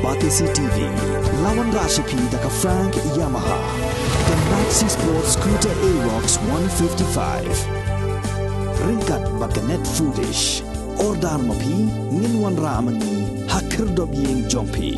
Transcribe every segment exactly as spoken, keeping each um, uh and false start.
Batesi T V, la wanrah sha phi da ka Frank Yamaha, ka Maxi Sport Scooter Aerox one fifty-five. Ryngkat bad ka Net Foodish. Order ma phi, ngin wanrah ma ngi ha khyrdop ïing jong phi.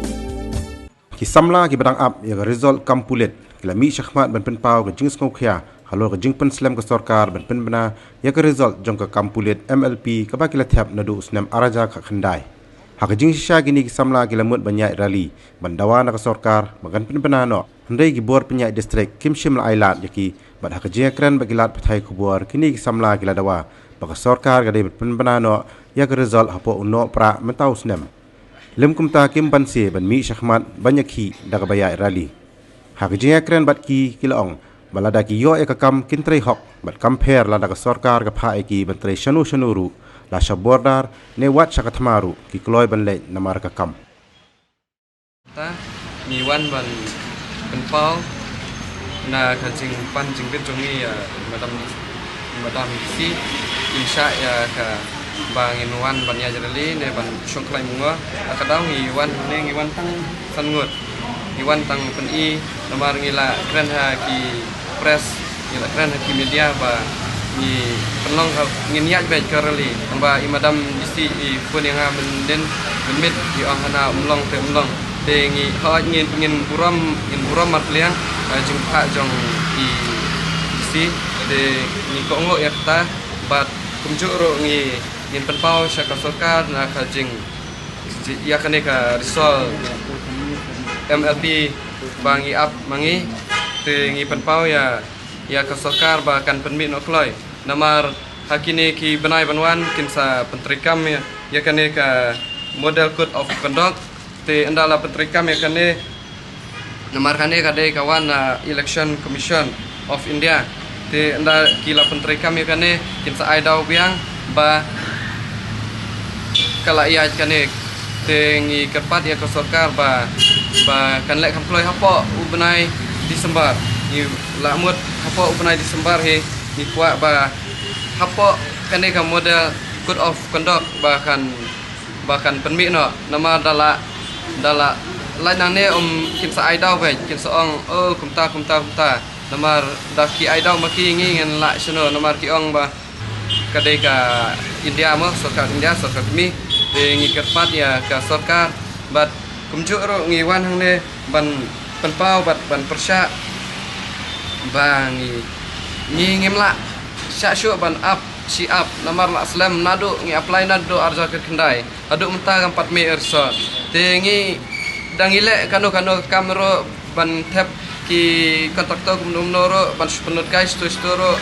Ki samla kiba dang ap ïa ka result kam pulit ki la mih shakhmat ban pynpaw ka jingsngewkhia halor ka jingpynslem ka sorkar ban pynbna ïa ka result jong ka kam pulit M L P kaba ki la thep naduh u snem ar hajar khatkhyndai. Ha ka jingshisha kine ki samla ki la mut ban ïaid rally ban dawa na ka sorkar ba kan pynbna noh, hynrei ki bor pynïaid district kim shym la ai lad ïa ki, bad ha ka jingïakren bad ki lad pathai khubor kine ki samla ki la dawa ba ka sorkar ka dei ban pynbna noh ïa ka result hapoh u Nohprah mynta u snem. Lym kumta kim banse ban mih shakhmat ban ïakhih da kaba ïaid rally. Ha ka jingïakren bad ki, ki la ong ba lada ki ïoh ïa ka kam kin trei hok, bad kam pher lada ka sorkar ka phah ïa ki ban trei shano shano ruh, la sha border ne wat sha ka thma ruh ki kloi ban leit namar ka kam. Ta, ngi wan ban pynpaw na ka jingpan jingbit jong ngi ïa Madam, Madam D C, in shah ïa kaba ngin wan ban ïaid rally ne ban shong khlaiñ bungor. Ha ka daw ngi wan ne ngi wan tang san ngut. Ngi wan tang pyni namar ngi la kren ha ki press, ngi la kren ha ki media ba ngi pynlong ha, ngin ïaid beit ka rally. Tang ba i Madam D C i phone ïa nga mynnin mynmiet, i ong hana ym long te ym long. Te ngi, hooid, ngin, ngin burom, ngin burom marpliang, eh, jingphah jong i D C. Te ngi kohnguh ïa kata, bad kumjuh ruh ngi, ngin pynpaw sha ka sorkar na ka jing, ïa kane ka result M L P ba ngi ap ma ngi. Te ngi pynpaw ïa, ïa ka sorkar ba kan pynmih noh kloi. Namar ha kine ki bnai ban wan kin sa pyntreikam ïa, ïa kane ka Model Code of Conduct. Te ynda la pyntreikam ïa kane, namar kane ka dei ka wan na Election Commission of India. Te ynda ki la pyntreikam ïa kane, kin sa ai daw biang ba ka la ïaid kane. Te ngi kyrpad ïa ka sorkar ba, ba kan leh kham kloi hapoh u bnai December. Ngi la mut hapoh u bnai December hi, ngi kwah ba hapoh kane ka Model Code of Conduct ba kan, ba kan pynmih noh. Namar da la, da la lait nangne, um, kin sa ai daw beit, kin sa ong, oh, kumta, kumta, kumta. Namar da ki ai daw ma ki, ngi ngin lah shano, namar ki ong ba ka dei ka India mo, sorkar India, sorkar kmie. Te ngi kyrpad ïa ka sorkar, bad kumjuh ruh ngi wan hangne ban pynpaw bad ban pyrshah ba ngi, ngi ngim lah shah shuh ban ap shi ap, namar la slem naduh ngi apply naduh ar hajar khatkhyndai haduh mynta kam pat mih result. Te ngi dang ïaleh kano kano ka kam ruh ban thep ki contractor kumno kumno ruh ban shu pynlut kai shto shto ruh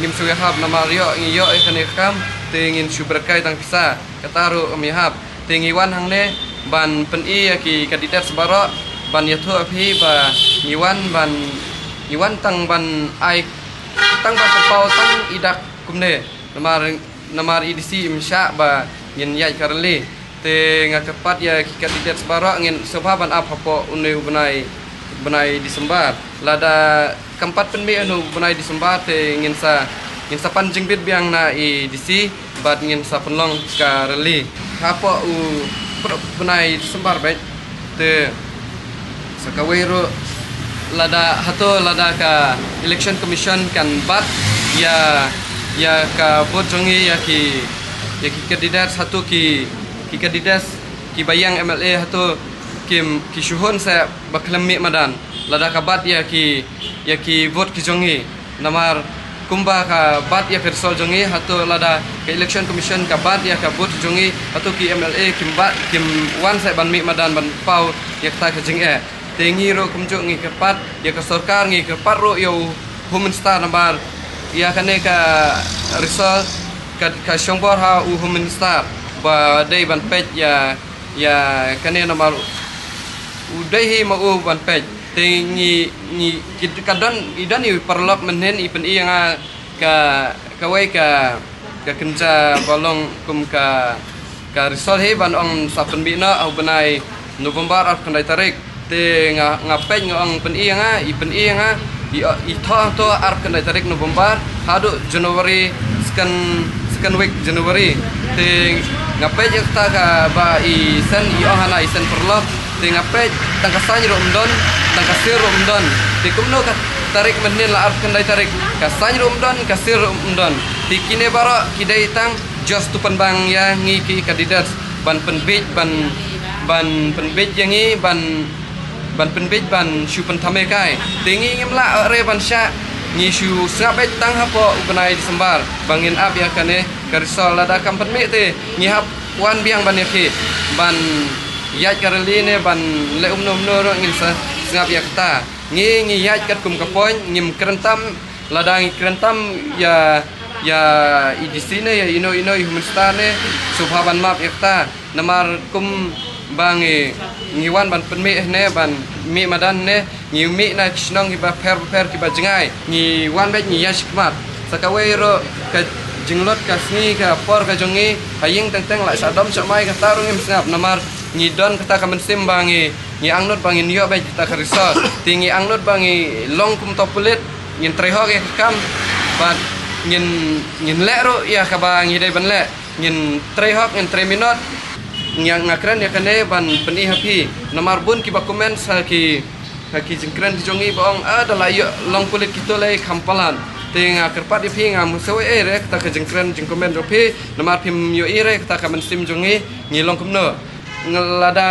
ngim shu ïahap, namar ïoh, ngi ïoh ïa kane ka kam te ngin shu bret kai tang pisa, kata ruh ngim ïahap. Te ngi wan hangne ban pyni ïa ki candidates baroh, ban ïathuh ïa phi ba ngi wan ban, ngi wan tang ban ai, tang ban pynpaw tang i dak kumne. Namar, namar i D C im shah ba ngin ïaid ka rally. Te nga kyrpad ïa ki candidates baroh, ngin sngewbha ban ap hapoh une u bnai, bnai December. Lada kam pat pynmih une u bnai December te ngin sa, ngin sa pan jingbit biang na i D C bad ngin sa pynlong ka rally hapoh u pyndonkam bnai December beit. Te sa kawei ruh, lada hato, lada ka Election Commission kan bat ïa, ïa ka vote jong ngi ïa ki, ïa ki candidates, hato ki, ki candidates kiba ïeng M L A hato kim, ki shu hun sa ba khlem mih madan lada ka bat ïa ki, ïa ki vote ki jong ngi. Namar kumba ka bat ïa ka result jong ngi, hato lada ka Election Commission ka bat ïa ka vote jong ngi, hato ki M L A kim bat, kim wan sa ban mih madan ban paw ïa kata ka jingeh. Te ngi ruh kumjuh ngi kyrpad ïa ka sorkar, ngi kyrpad ruh ïa u Home Minister, namar ïa kane ka result ka, ka shongbor ha u Home Minister ba dei ban peit ïa, ïa kane, namar u dei hi ma u ban peit. Te ngi, ngi, ki, ka don, i don i paralok mynhynnin i pyni ïa nga ka, kawei ka, ka kynja ba long kum ka, ka result hi ban ong sa pynmih noh ha u bnai November arphew khyndai tarik. Te nga, nga peit, nga ong pyni ïa nga, i pyni ïa nga, i, i thoh, thoh arphew khyndai tarik November haduh January, second, second week January. Te nga peit ïa kata kaba i send, i ong hana i send paralok. Te nga peit tang ka saiñ ruh ym don, tang ka sir ruh ym don. Te kumno ka tarik mynhynnin la arphew khyndai tarik, ka saiñ ruh ym don, ka sir ruh ym don. Te kine baroh ki dei tang just tu pynbang ïa ngi ki candidates ban pynbeit, ban, ban pynbeit ïa ngi, ban, ban pynbeit ban shu pynthame kai. Te ngi ngim lah re ban shah, ngi shu sngap beit tang hapoh u bnai December ba ngin ap ïa kane ka result. Lada kam pynmih te ngi hap wan biang ban ïa phi ban ïaid ka rally ne ban leh umno umno ruh ngin sa sngap ïa kata. Ngi, ngi ïaid katkum ka point, ngim kren tam. Lada ngi kren tam ïa, ïa i D C ne ïa ino ino i Home Minister ne, sngewbha ban map ïa kata. Namar kumba ngi, ngi wan ban pynmih ne ban mih madan ne, ngi mih na ki shnong kiba pher bapher kiba jngai. Ngi wan beit ngi ïa shikmat. Sa kawei ruh ka jinglut ka sngi ka por ka jong ngi ha ïing teng teng la shah dom shah mai kata ruh ngim sngap. Namar ngi don kata ka mynsiem ba ngi, ngi angnud ba ngin ïoh beit kata ka result. Te ngi angnud ba ngi long kum u pulit, ngin trei hok ïa ka kam bad ngin, ngin leh ruh ïa kaba ngi dei ban leh. Ngin trei hok, ngin trei minot. Nga, nga kren ïa kane ban pyni ha phi. Namar bun kiba comment ha ki, ha ki jingkren ki jong ngi ba ong, ah, da la ïoh long pulit kito lei kham palat. Te nga kyrpad ïa phi, ngam sngewsih ei re kata ka jingkren jingcomment jong phi. Namar phim ïohi re kata ka mynsiem jong ngi, ngi long kumno. Nga lada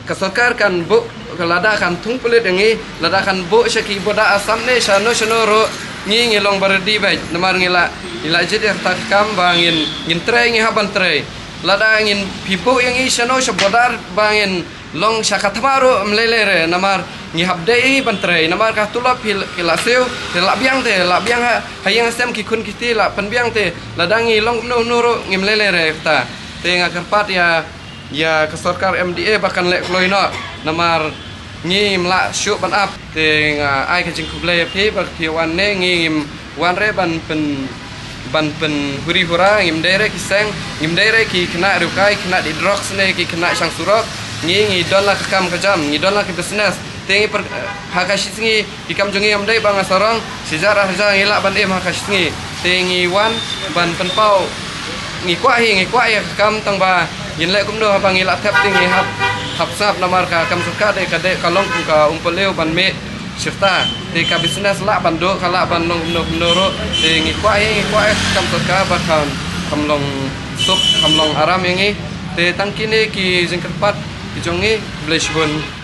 ka sorkar kan buh, ka lada kan thung pulit ïa ngi, lada kan buh sha ki border Assam ne shano shano ruh, ngi, ngi long ba ready beit. Namar ngi la, ngi la jied ïa kata ka kam ba ngin, ngin trei, ngi hap ban trei. Lada ngin phi buh ïa ngi shano sha border ba ngin long sha ka thma ruh ym lei lei re. Namar ngi hap dei ban trei. Namar ka tulop phi, phi la siew, te la biang te, la biang ha, ha ïing ha sem ki khun ki kti la pynbiang te. Lada ngi long kumno kumno ruh ngim lei lei re kata. Te nga kyrpad ïa ïa ka sorkar M D A ba kan leh kloi noh, namar ngim lah shuh ban ap. Te nga ai ka jingkhublei ïa phi ba phi wan ne, ngi ngim wan re ban pyn, ban pynhuri hura, ngim dei re ki seng, ngim dei re ki khynnah riewkai, khynnah die drugs ne ki khynnah shang surok. Ngi, ngi don la ka kam ka jam, ngi don la ka business. Te ngi per, ha ka shi sngi ki kam jong ngi ym dei ba nga sarong, shi hajar ar hajar ngi lah ban im ha ka shi sngi. Te ngi wan ban pynpaw, ngi kwah hi, ngi kwah ïa ka kam, tang ba ngin leh kumno haba ngi lah thep te ngi hap, hap sngap. Namar ka kam sorkar dei ka dei ka long kum ka um palew ban mih shirta. Te ka business lah ban duh, ka lah ban long kumno kumno ruh. Te ngi kwah hi, ngi kwah ïa ka kam sorkar ba kan, kam long suk, kam long aram ïa ngi. Te tang kine ki jingkyrpad ki jong ngi. Khublei shibun.